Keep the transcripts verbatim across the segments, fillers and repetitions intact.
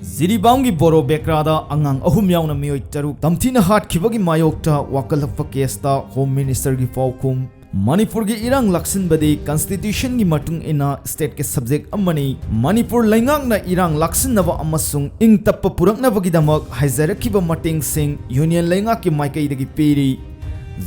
ꯖꯤꯔꯤꯕꯥꯝꯒꯤ ꯕꯣꯔꯣ ꯕꯦꯀ꯭ꯔꯥꯗ ꯑꯉꯥꯡ ꯑꯍꯨꯝ ꯌꯥꯎꯅ ꯃꯤꯑꯣꯏ ꯇꯔꯨꯛ ꯇꯝꯊꯤꯅ ꯍꯥꯠꯈꯤꯕꯒꯤ ꯃꯥꯌꯣꯛꯇ ꯋꯥꯀꯠꯂꯛꯄ ꯀꯦꯁꯇ ꯍꯣꯝ ꯃꯤꯅꯤꯁꯇꯔꯒꯤ ꯄꯥꯎꯈꯨꯝ꯫ ꯃꯅꯤꯄꯨꯔꯒꯤ ꯏꯔꯥꯡ ꯂꯥꯛꯁꯤꯟꯕꯗꯤ ꯀꯟꯁꯇꯤꯇ꯭ꯌꯨꯁꯟꯒꯤ ꯃꯇꯨꯡ ꯏꯟꯅ ꯁ꯭ꯇꯦꯠꯀꯤ ꯁꯕꯖꯦꯛ ꯑꯃꯅꯤ꯫ ꯃꯅꯤꯄꯨꯔ ꯂꯩꯉꯥꯛꯅ ꯏꯔꯥꯡ ꯂꯥꯛꯁꯤꯟꯅꯕ ꯑꯃꯁꯨꯡ ꯏꯪ ꯇꯞꯄ ꯄꯨꯔꯛꯅꯕꯒꯤꯗꯃꯛ ꯍꯥꯏꯖꯔꯛꯈꯤꯕ ꯃꯇꯦꯡꯁꯤꯡ ꯌꯨꯅꯤꯌꯟ ꯂꯩꯉꯥꯛꯀꯤ ꯃꯥꯏꯀꯩꯗꯒꯤ ꯄꯤꯔꯤ꯫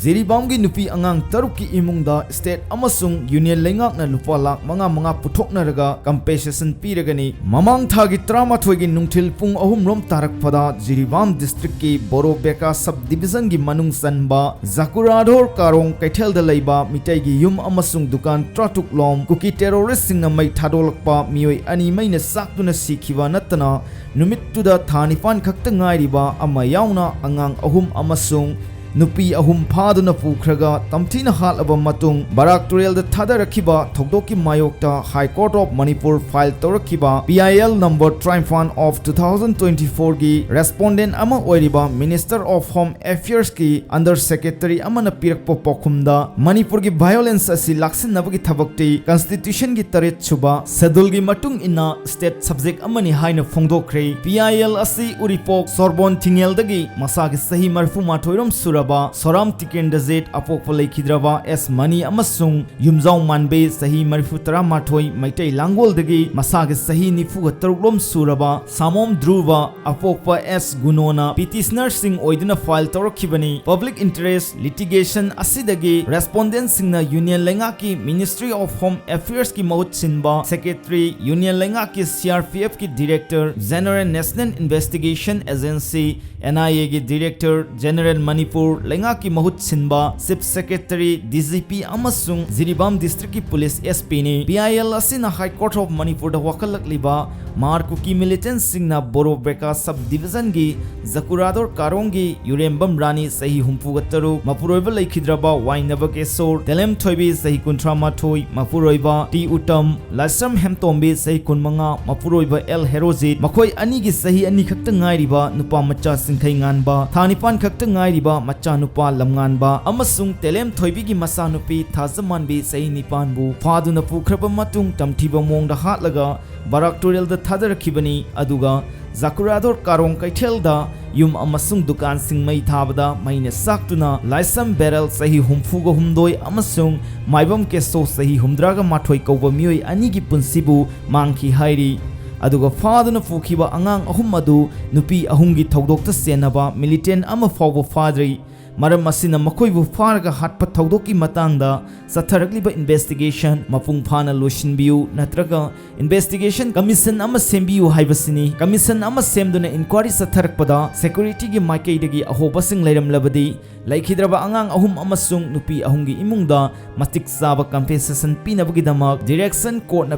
ꯖꯤꯔꯤꯕꯥꯝꯒꯤ ꯅꯨꯄꯤ ꯑꯉꯥꯡ ꯇꯔꯨꯛꯀꯤ ꯏꯃꯨꯡꯗ ꯁ꯭ꯇꯦꯠ ꯑꯃꯁꯨꯡ ꯌꯨꯅꯤꯌꯟ ꯂꯩꯉꯥꯛꯅ ꯂꯨꯄꯥ ꯂꯥꯈ ꯃꯉꯥ ꯃꯉꯥ ꯄꯨꯊꯣꯛꯅꯔꯒ ꯀꯝꯄꯦꯟꯁꯦꯁꯟ ꯄꯤꯔꯒꯅꯤ꯫ ꯃꯃꯥꯡ ꯊꯥꯒꯤ ꯇꯔꯥꯃꯥꯊꯣꯏꯒꯤ ꯅꯨꯡꯊꯤꯜ ꯄꯨꯡ ꯑꯍꯨꯝ ꯔꯣꯝ ꯇꯥꯔꯛꯄꯗ ꯖꯤꯔꯤꯕꯥꯝ ꯗꯤꯁꯇ꯭ꯔꯤꯛꯀꯤ ꯕꯣꯔꯣ ꯕꯦꯀꯥ ꯁꯕ ꯗꯤꯕꯤꯖꯟꯒꯤ ꯃꯅꯨꯡ ꯆꯟꯕ ꯖꯀꯨꯔꯥꯙꯣꯔ ꯀꯥꯔꯣꯡ ꯀꯩꯊꯦꯜꯗ ꯂꯩꯕ ꯃꯤꯇꯩꯒꯤ ꯌꯨꯝ ꯑꯃꯁꯨꯡ ꯗꯨꯀꯥꯟ ꯇꯔꯥꯇꯔꯨꯛ ꯂꯣꯝ ꯀꯨꯀꯤ ꯇꯦꯔꯣꯔꯤꯁꯁꯤꯡꯅ ꯃꯩ ꯊꯥꯗꯣꯛꯂꯛꯄ ꯃꯤꯑꯣꯏ ꯑꯅꯤ ꯃꯩꯅ ꯆꯥꯛꯇꯨꯅ ꯁꯤꯈꯤꯕ ꯅꯠꯇꯅ ꯅꯨꯃꯤꯠꯇꯨꯗ ꯊꯥ ꯅꯤꯄꯥꯟ ꯈꯛꯇ ꯉꯥꯏꯔꯤꯕ ꯑꯃ ꯌꯥꯎꯅ ꯑꯉꯥꯡ ꯑꯍꯨꯝ ꯑꯃꯁꯨꯡ ꯅꯨꯄꯤ ꯑꯍꯨꯝ ꯐꯥꯗꯨꯅ ꯄꯨꯈ꯭ꯔꯒ ꯇꯝꯊꯤꯅ ꯍꯥꯠꯂꯕ ꯃꯇꯨꯡ ꯕꯔꯥꯛ ꯇꯨꯔꯦꯜꯗ ꯊꯥꯗꯔꯛꯈꯤꯕ ꯊꯧꯗꯣꯛꯀꯤ ꯃꯥꯌꯣꯛꯇ High Court of Manipur file ꯇꯧꯔꯛꯈꯤꯕ P I L number twenty-five of two thousand twenty-four ꯒꯤ ꯔꯦꯁꯄꯣꯟꯗꯦꯟ ꯑꯃ ꯑꯣꯏꯔꯤꯕ Minister of Home Affairs ꯀꯤ Under Secretary ꯑꯃꯅ ꯄꯤꯔꯛꯄ ꯄꯥꯎꯈꯨꯝꯗ, ꯃꯅꯤꯄꯨꯔꯒꯤ ꯚꯥꯏꯑꯣꯂꯦꯟꯁ ꯑꯁꯤ ꯂꯥꯛꯁꯤꯟꯅꯕꯒꯤ ꯊꯕꯛꯇꯤ ꯀꯟꯁꯇꯤꯇ꯭ꯌꯨꯁꯟꯒꯤ ꯇꯔꯦꯠ ꯁꯨꯕ ꯁꯦꯗꯨꯜꯒꯤ ꯃꯇꯨꯡ ꯏꯟꯅ ꯁ꯭ꯇꯦꯠ ꯁꯕꯖꯦꯛ ꯑꯃꯅꯤ ꯍꯥꯏꯅ ꯐꯣꯡꯗꯣꯛꯈ꯭ꯔꯦ꯫ P I L ꯑꯁꯤ ꯎꯔꯤꯄꯣꯛ ꯁꯣꯔꯕꯣꯟ ꯊꯤꯡꯉꯦꯜꯗꯒꯤ ꯃꯁꯥꯒꯤ ꯆꯍꯤ ꯃꯔꯤꯐꯨ ꯃꯥꯊꯣꯏ ꯔꯣꯝ ꯁꯨꯔꯕ ꯁꯣꯔꯥꯝ ꯇꯤꯀꯦꯟꯗ꯭ꯔꯖꯤꯠ, ꯑꯄꯣꯛꯄ ꯂꯩꯈꯤꯗ꯭ꯔꯕ ꯑꯦꯁ ꯃꯅꯤ ꯑꯃꯁꯨꯡ ꯌꯨꯝꯖꯥꯎ ꯃꯥꯟꯕꯤ, ꯆꯍꯤ ꯃꯔꯤꯐꯨ ꯇꯔꯥꯃꯥꯊꯣꯏ, ꯃꯩꯇꯩ ꯂꯥꯡꯒꯣꯜꯗꯒꯤ ꯃꯁꯥꯒꯤ ꯆꯍꯤ ꯅꯤꯐꯨꯒ ꯇꯔꯨꯛ ꯂꯣꯝ ꯁꯨꯔꯕ ꯁꯥꯃꯣꯝ ꯙ꯭ꯔꯨꯕ, ꯑꯄꯣꯛꯄ ꯑꯦꯁ ꯒꯨꯅꯣꯅ ꯄꯤꯇꯤꯁꯅꯔꯁꯤꯡ ꯑꯣꯏꯗꯨꯅ ꯐꯥꯏꯜ ꯇꯧꯔꯛꯈꯤꯕꯅꯤ꯫ ꯄꯕ꯭ꯂꯤꯛ ꯏꯟꯇꯔꯦꯁ ꯂꯤꯇꯤꯒꯦꯁꯟ ꯑꯁꯤꯗꯒꯤ ꯔꯦꯁꯄꯣꯟꯗꯦꯟꯁꯤꯡꯅ ꯌꯨꯅꯤꯌꯟ ꯂꯩꯉꯥꯛꯀꯤ Ministry of Home Affairs ꯀꯤ ꯃꯍꯨꯠ ꯁꯤꯟꯕ ꯁꯦꯀ꯭ꯔꯦꯇꯔꯤ, ꯌꯨꯅꯤꯌꯟ ꯂꯩꯉꯥꯛꯀꯤ C R P F ꯀꯤ director general, National Investigation Agency, N I A ꯒꯤ ꯗꯤꯔꯦꯛꯇꯔ ꯖꯦꯅꯔꯦꯜ, ꯃꯅꯤꯄꯨꯔ ꯂꯩꯉꯥꯛꯀꯤ ꯃꯍꯨꯠ ꯁꯤꯟꯕ chief secretary, D G P ꯑꯃꯁꯨꯡ ꯖꯤꯔꯤꯕꯥꯝ ꯗꯤꯁꯇ꯭ꯔꯤꯛꯀꯤ ꯄꯨꯂꯤꯁ S P ꯅꯤ꯫ P I L ꯑꯁꯤꯅ High Court of Manipur ꯗ ꯋꯥꯀꯠꯂꯛꯂꯤꯕ ꯃꯥꯔ ꯀꯨꯀꯤ ꯃꯤꯂꯤꯇꯦꯟꯠꯁꯤꯡꯅ ꯕꯣꯔꯣ ꯕꯦꯀꯥ ꯁꯕ ꯗꯤꯕꯤꯖꯟꯒꯤ ꯖꯀꯨꯔꯥꯗꯣꯔ ꯀꯥꯔꯣꯡꯒꯤ ꯌꯨꯔꯦꯝꯕꯝ ꯔꯥꯅꯤ, ꯆꯍꯤ ꯍꯨꯝꯐꯨꯒ ꯇꯔꯨꯛ, ꯃꯄꯨꯔꯣꯏꯕ ꯂꯩꯈꯤꯗ꯭ꯔꯕ ꯋꯥꯏꯅꯕ ꯀꯦꯁꯣꯔ, ꯇꯦꯂꯦꯝ ꯊꯣꯏꯕꯤ, ꯆꯍꯤ ꯀꯨꯟꯊ꯭ꯔꯥ ꯃꯥꯊꯣꯏ, ꯃꯄꯨꯔꯣꯏꯕ ꯇꯤ ꯎꯇꯝ, ꯂꯥꯏꯁ꯭ꯔꯝ ꯍꯦꯝꯇꯣꯝꯕꯤ, ꯆꯍꯤ ꯀꯨꯟꯃꯉꯥ, ꯃꯄꯨꯔꯣꯏꯕ ꯑꯦꯜ ꯍꯦꯔꯣꯖꯤꯠ, ꯃꯈꯣꯏ ꯑꯅꯤꯒꯤ ꯆꯍꯤ ꯑꯅꯤ ꯈꯛꯇ ꯉꯥꯏꯔꯤꯕ ꯅꯨꯄꯥ ꯃꯆꯥ ꯁꯤꯡꯈꯩ ꯉꯥꯟꯕ, ꯊꯥ ꯅꯤꯄꯥꯟ ꯈꯛꯇ ꯉꯥꯏꯔꯤꯕ ꯃꯆꯥꯅꯨꯄꯥ ꯂꯝꯉꯥꯟꯕ ꯑꯃꯁꯨꯡ ꯇꯦꯂꯦꯝ ꯊꯣꯏꯕꯤꯒꯤ ꯃꯆꯥꯅꯨꯄꯤ ꯊꯥꯖꯃꯥꯟꯕꯤ, ꯆꯍꯤ ꯅꯤꯄꯥꯟꯕꯨ ꯐꯥꯗꯨꯅ ꯄꯨꯈ꯭ꯔꯕ ꯃꯇꯨꯡ ꯇꯝꯊꯤꯕ ꯃꯑꯣꯡꯗ ꯍꯥꯠꯂꯒ ꯕꯔꯥꯛ ꯇꯨꯔꯦꯜꯗ ꯊꯥꯗꯔꯛꯈꯤꯕꯅꯤ꯫ ꯑꯗꯨꯒ ꯖꯀꯨꯔꯥꯗꯣꯔ ꯀꯥꯔꯣꯡ ꯀꯩꯊꯦꯜꯗ ꯌꯨꯝ ꯑꯃꯁꯨꯡ ꯗꯨꯀꯥꯟꯁꯤꯡ ꯃꯩ ꯊꯥꯕꯗ ꯃꯩꯅ ꯆꯥꯛꯇꯨꯅ ꯂꯥꯏꯁ꯭ꯔꯝ ꯕꯦꯔꯦꯜ ꯆꯍꯤ ꯍꯨꯝꯐꯨꯒ ꯍꯨꯝꯗꯣꯏ ꯑꯃꯁꯨꯡ ꯃꯥꯏꯕꯝ ꯀꯦꯁꯣ ꯆꯍꯤ ꯍꯨꯝꯗ꯭ꯔꯥꯒ ꯃꯥꯊꯣꯏ ꯀꯧꯕ ꯃꯤꯑꯣꯏ ꯑꯅꯤꯒꯤ ꯄꯨꯟꯁꯤꯕꯨ ꯃꯥꯡꯈꯤ ꯍꯥꯏꯔꯤ꯫ ꯑꯗꯨꯒ ꯐꯥꯗꯨꯅ ꯄꯨꯈꯤꯕ ꯑꯉꯥꯡ ꯑꯍꯨꯝ ꯑꯗꯨ ꯅꯨꯄꯤ ꯑꯍꯨꯝꯒꯤ ꯊꯧꯗꯣꯛꯇ ꯆꯦꯟꯅꯕ ꯃꯤꯂꯤꯇꯦꯟ ꯑꯃ ꯐꯥꯎꯕ ꯐꯥꯗ꯭ꯔꯤ꯫ ꯃꯔꯝ ꯑꯁꯤꯅ ꯃꯈꯣꯏꯕꯨ ꯐꯥꯔꯒ ꯍꯥꯠꯄ ꯊꯧꯗꯣꯛꯀꯤ ꯃꯇꯥꯡꯗ ꯆꯠꯊꯔꯛꯂꯤꯕ ꯏꯟꯚꯦꯁꯇꯤꯒꯦꯁꯟ ꯃꯄꯨꯡ ꯐꯥꯅ ꯂꯣꯏꯁꯤꯟꯕꯤꯌꯨ ꯅꯠꯇ꯭ꯔꯒ ꯏꯟꯚꯦꯁꯇꯤꯒꯦꯁꯟ ꯀꯃꯤꯁꯟ ꯑꯃ ꯁꯦꯝꯕꯤꯌꯨ ꯍꯥꯏꯕꯁꯤꯅꯤ꯫ ꯀꯃꯤꯁꯟ ꯑꯃ ꯁꯦꯝꯗꯨꯅ ꯏꯟꯀ꯭ꯋꯥꯔꯤ ꯆꯠꯊꯔꯛꯄꯗ ꯁꯦꯀ꯭ꯌꯨꯔꯤꯇꯤꯒꯤ ꯃꯥꯏꯀꯩꯗꯒꯤ ꯑꯍꯣꯕꯁꯤꯡ ꯂꯩꯔꯝꯂꯕꯗꯤ ꯂꯩꯈꯤꯗ꯭ꯔꯕ ꯑꯉꯥꯡ ꯑꯍꯨꯝ ꯑꯃꯁꯨꯡ ꯅꯨꯄꯤ ꯑꯍꯨꯝꯒꯤ ꯏꯃꯨꯡꯗ ꯃꯇꯤꯛ ꯆꯥꯕ ꯀꯝꯄꯦꯟꯁꯦꯁꯟ ꯄꯤꯅꯕꯒꯤꯗꯃꯛ ꯗꯤꯔꯦꯛꯁꯟ ꯀꯣꯔꯠꯅ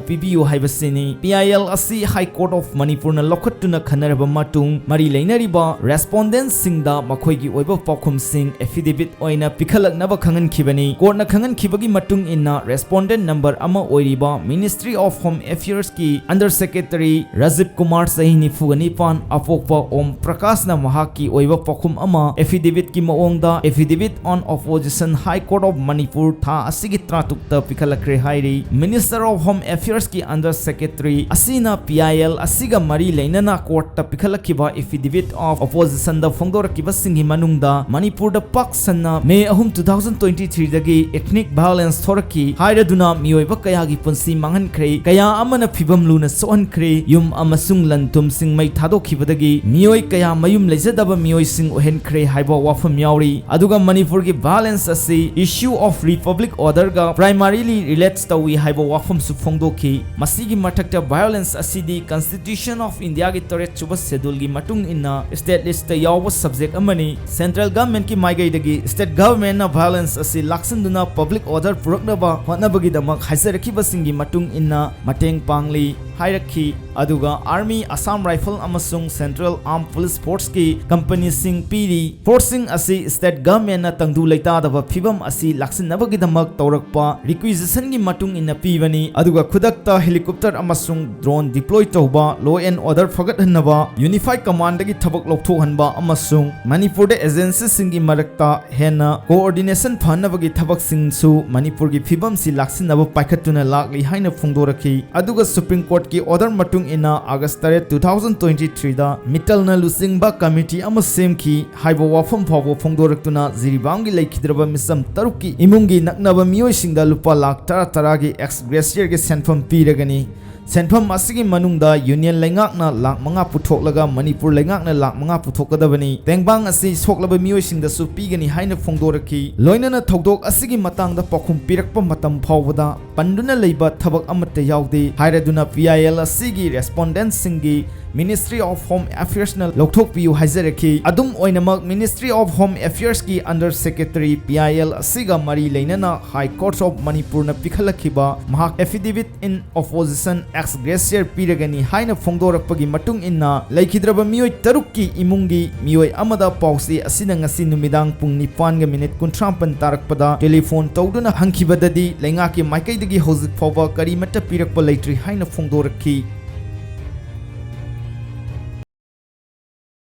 ꯄꯤꯕꯤꯌꯨ ꯍꯥꯏꯕꯁꯤꯅꯤ꯫ ꯄꯤ ꯑꯥꯏ ꯑꯦꯜ ꯑꯁꯤ ꯍꯥꯏ ꯀꯣꯔꯠ ꯑꯣꯐ ꯃꯅꯤꯄꯨꯔꯅ ꯂꯧꯈꯠꯇꯨꯅ ꯈꯟꯅꯔꯕ ꯃꯇꯨꯡ ꯃꯔꯤ ꯂꯩꯅꯔꯤꯕ ꯔꯦꯁꯄꯣꯟꯗꯦꯟꯠꯁꯤꯡꯗ ꯃꯈꯣꯏꯒꯤ ꯑꯣꯏꯕ ꯄꯥꯎꯈꯨꯝꯁꯤꯡ ꯑꯦꯐꯤꯗꯦꯕꯤꯠ ꯑꯣꯏꯅ ꯄꯤꯈꯠꯂꯛꯅꯕ ꯈꯪꯍꯟꯈꯤꯕꯅꯤ꯫ ꯀꯣꯔꯠꯅ ꯈꯪꯍꯟꯈꯤꯕꯒꯤ ꯃꯇꯨꯡ ꯏꯟꯅ ꯔꯦꯁꯄꯣꯟꯗꯦꯟꯠ ꯅꯝꯕꯔ ꯑꯃ ꯑꯣꯏꯔꯤꯕ ꯃꯤꯅꯤꯁꯇ꯭ꯔꯤ ꯑꯣꯐ ꯍꯣꯝ ꯑꯦꯐꯤꯌꯔꯁꯀꯤ ꯑꯟꯗꯔ ꯁꯦꯀ꯭ꯔꯦꯇꯔꯤ ꯔꯥꯖꯤꯕ ꯀꯨꯃꯥꯔ ꯆꯍꯤ ꯅꯤꯐꯨꯒ ꯅꯤꯄꯥꯟ ꯑꯄꯣꯛꯄ ꯑꯣꯝ ꯄ꯭ꯔꯀꯥꯁꯅ ꯃꯍꯥꯛꯀꯤ ꯑꯣꯏꯕ ꯄꯥꯎꯈꯨꯝ ꯑꯃ affidavit ꯀꯤ ꯃꯑꯣꯡꯗ Affidavit on Opposition High Court of Manipur ꯊꯥ ꯑꯁꯤꯒꯤ ꯇꯔꯥꯇꯔꯨꯛꯇ ꯄꯤꯈꯠꯂꯛꯈ꯭ꯔꯦ ꯍꯥꯏꯔꯤ꯫ Minister of Home Affairs ꯀꯤ under secretary ꯑꯁꯤꯅ P I L ꯑꯁꯤꯒ ꯃꯔꯤ ꯂꯩꯅꯅ ꯀꯣꯔꯠꯇ ꯄꯤꯈꯠꯂꯛꯈꯤꯕ Affidavit of Opposition ꯗ ꯐꯣꯡꯗꯣꯔꯛꯈꯤꯕꯁꯤꯡꯒꯤ ꯃꯅꯨꯡꯗ ꯃꯅꯤꯄꯨꯔꯗ ꯄꯥꯛ ꯁꯟꯅ ꯃꯦ ꯑꯍꯨꯝ, two thousand twenty three ꯗꯒꯤ ethnic violence ꯊꯣꯔꯛꯈꯤ ꯍꯥꯏꯔꯗꯨꯅ ꯃꯤꯑꯣꯏꯕ ꯀꯌꯥꯒꯤ ꯄꯨꯟꯁꯤ ꯃꯥꯡꯍꯟꯈ꯭ꯔꯦ, ꯀꯌꯥ ꯑꯃꯅ ꯐꯤꯕꯝ ꯂꯨꯅ ꯁꯣꯛꯍꯟꯈ꯭ꯔꯦ, ꯌꯨꯝ ꯑꯃꯁꯨꯡ ꯂꯟ ꯊꯨꯝꯁꯤꯡ ꯃꯩ ꯊꯥꯗꯣꯛꯈꯤꯕꯗꯒꯤ ꯃꯤꯑꯣꯏ ꯀꯌꯥ ꯃꯌꯨꯝ ꯂꯩꯖꯗꯕ ꯃꯤꯑꯣꯏꯁꯤꯡ ꯑꯣꯏꯍꯟꯈ꯭ꯔꯦ ꯍꯥꯏꯕ ꯋꯥꯐꯝ ꯌꯥꯎꯔꯤ꯫ ꯑꯗꯨꯒ ꯃꯅꯤꯄꯨꯔꯒꯤ violence ꯑꯁꯤ issue of republic order ꯒ primarily relates ꯇꯧꯏ ꯍꯥꯏꯕ ꯋꯥꯐꯝꯁꯨ ꯐꯣꯡꯗꯣꯛꯈꯤ꯫ ꯃꯁꯤꯒꯤ ꯃꯊꯛꯇ violence ꯑꯁꯤꯗꯤ Constitution of India ꯒꯤ ꯇꯔꯦꯠ ꯁꯨꯕ schedule ꯒꯤ ꯃꯇꯨꯡ ꯏꯟꯅ state list ꯇ ꯌꯥꯎꯕ subject ꯑꯃꯅꯤ꯫ Central government ꯀꯤ ꯃꯥꯏꯀꯩꯗꯒꯤ state government ꯅ violence ꯑꯁꯤ ꯂꯥꯛꯁꯤꯟꯗꯨꯅ public order ꯄꯨꯔꯛꯅꯕ ꯍꯣꯠꯅꯕꯒꯤꯗꯃꯛ ꯍꯥꯏꯖꯔꯛꯈꯤꯕꯁꯤꯡꯒꯤ ꯃꯇꯨꯡ ꯏꯟꯅ ꯃꯇꯦꯡ ꯄꯥꯡꯂꯤ ꯍꯥꯏꯔꯛꯈꯤ꯫ ꯑꯗꯨꯒ Army, Assam Rifle ꯑꯃꯁꯨꯡ Central Armed Police Force ꯀꯤ company ꯁꯤꯡ ꯄꯤꯔꯤ꯫ Force ꯁꯤꯡ ꯑꯁꯤ state government ꯅ ꯇꯪꯗꯨ ꯂꯩꯇꯥꯗꯕ ꯐꯤꯕꯝ ꯑꯁꯤ ꯂꯥꯛꯁꯤꯟꯅꯕꯒꯤꯗꯃꯛ ꯇꯧꯔꯛꯄ requisition ꯒꯤ ꯃꯇꯨꯡ ꯏꯟꯅ ꯄꯤꯕꯅꯤ꯫ ꯑꯗꯨꯒ ꯈꯨꯗꯛꯇ helicopter ꯑꯃꯁꯨꯡ drone deploy ꯇꯧꯕ, law and order ꯐꯒꯠꯍꯟꯅꯕ, Unified Command ꯗꯒꯤ ꯊꯕꯛ ꯂꯧꯊꯣꯛꯍꯟꯕ ꯑꯃꯁꯨꯡ ꯃꯅꯤꯄꯨꯔꯗ agency ꯁꯤꯡꯒꯤ ꯃꯔꯛꯇ ꯍꯦꯟꯅ coordination ꯐꯍꯟꯅꯕꯒꯤ ꯊꯕꯛꯁꯤꯡꯁꯨ ꯃꯅꯤꯄꯨꯔꯒꯤ ꯐꯤꯕꯝꯁꯤ ꯂꯥꯛꯁꯤꯟꯅꯕ ꯄꯥꯏꯈꯠꯇꯨꯅ ꯂꯥꯛꯂꯤ ꯍꯥꯏꯅ ꯐꯣꯡꯗꯣꯔꯛꯈꯤ꯫ ꯑꯗꯨꯒ Supreme Court ꯀꯤ ꯑꯣꯔꯗꯔ ꯃꯇꯨꯡ ꯏꯟꯅ ꯑꯥꯒꯁ ꯇꯔꯦꯠ, two thousand twenty three ꯗ ꯃꯤꯇꯜꯅ ꯂꯨꯆꯤꯡꯕ ꯀꯃꯤꯇꯤ ꯑꯃ ꯁꯦꯝꯈꯤ ꯍꯥꯏꯕ ꯋꯥꯐꯝ ꯐꯥꯎꯕ ꯐꯣꯡꯗꯣꯔꯛꯇꯨꯅ ꯖꯤꯔꯤꯕꯥꯝꯒꯤ ꯂꯩꯈꯤꯗ꯭ꯔꯕ ꯃꯤꯆꯝ ꯇꯔꯨꯛꯀꯤ ꯏꯃꯨꯡꯒꯤ ꯅꯛꯅꯕ ꯃꯤꯑꯣꯏꯁꯤꯡꯗ ꯂꯨꯄꯥ ꯂꯥꯈ ꯇꯔꯥ ꯇꯔꯥꯒꯤ ꯑꯦꯛꯁ ꯒ꯭ꯔꯦꯁꯤꯌꯔꯒꯤ ꯁꯦꯟꯐꯝ ꯄꯤꯔꯒꯅꯤ꯫ ꯁꯦꯟꯐꯝ ꯑꯁꯤꯒꯤ ꯃꯅꯨꯡꯗ ꯌꯨꯅꯤꯌꯟ ꯂꯩꯉꯥꯛꯅ ꯂꯥꯈ ꯃꯉꯥ ꯄꯨꯊꯣꯛꯂꯒ ꯃꯅꯤꯄꯨꯔ ꯂꯩꯉꯥꯛꯅ ꯂꯥꯈ ꯃꯉꯥ ꯄꯨꯊꯣꯛꯀꯗꯕꯅꯤ꯫ ꯇꯦꯡꯕꯥꯡ ꯑꯁꯤ ꯁꯣꯛꯂꯕ ꯃꯤꯑꯣꯏꯁꯤꯡꯗꯁꯨ ꯄꯤꯒꯅꯤ ꯍꯥꯏꯅ ꯐꯣꯡꯗꯣꯔꯛꯈꯤ꯫ ꯂꯣꯏꯅꯅ ꯊꯧꯗꯣꯛ ꯑꯁꯤꯒꯤ ꯃꯇꯥꯡꯗ ꯄꯥꯎꯈꯨꯝ ꯄꯤꯔꯛꯄ ꯃꯇꯝ ꯐꯥꯎꯕꯗ ꯄꯟꯗꯨꯅ ꯂꯩꯕ ꯊꯕꯛ ꯑꯃꯠꯇ ꯌꯥꯎꯗꯦ ꯍꯥꯏꯔꯗꯨꯅ ꯄꯤ ꯑꯥꯏ ꯑꯦꯜ ꯑꯁꯤꯒꯤ ꯔꯦꯁꯄꯣꯟꯗꯦꯟꯠꯁꯤꯡꯒꯤ Ministry of Home Affairsꯅ ꯂꯧꯊꯣꯛꯄꯤꯌꯨ ꯍꯥꯏꯖꯔꯛꯈꯤ꯫ ꯑꯗꯨꯝ ꯑꯣꯏꯅꯃꯛ, Ministry of Home Affairsꯀꯤ under secretary P I L ꯑꯁꯤꯒ ꯃꯔꯤ ꯂꯩꯅꯅ High Court of Manipurꯅ ꯄꯤꯈꯠꯂꯛꯈꯤꯕ ꯃꯍꯥꯛ affidavit in opposition ex gratia ꯄꯤꯔꯒꯅꯤ ꯍꯥꯏꯅ ꯐꯣꯡꯗꯣꯔꯛꯄꯒꯤ ꯃꯇꯨꯡ ꯏꯟꯅ, ꯂꯩꯈꯤꯗ꯭ꯔꯕ ꯃꯤꯑꯣꯏ ꯇꯔꯨꯛꯀꯤ ꯏꯃꯨꯡꯒꯤ ꯃꯤꯑꯣꯏ ꯑꯃꯗ ꯄꯥꯎꯆꯦ ꯑꯁꯤꯅ ꯉꯁꯤ ꯅꯨꯃꯤꯗꯥꯡ ꯄꯨꯡ ꯅꯤꯄꯥꯟꯒ ꯃꯤꯅꯤꯠ ꯀꯨꯟꯊ꯭ꯔꯥ ꯃꯥꯄꯟ ꯇꯥꯔꯛꯄꯗ ꯇꯦꯂꯤꯐꯣꯟ ꯇꯧꯗꯨꯅ ꯍꯪꯈꯤꯕꯗꯗꯤ, ꯂꯩꯉꯥꯛꯀꯤ ꯃꯥꯏꯀꯩꯗꯒꯤ ꯍꯧꯖꯤꯛ ꯐꯥꯎꯕ ꯀꯔꯤꯃꯠꯇ ꯄꯤꯔꯛꯄ ꯂꯩꯇ꯭ꯔꯤ ꯍꯥꯏꯅ ꯐꯣꯡꯗꯣꯔꯛꯈꯤ꯫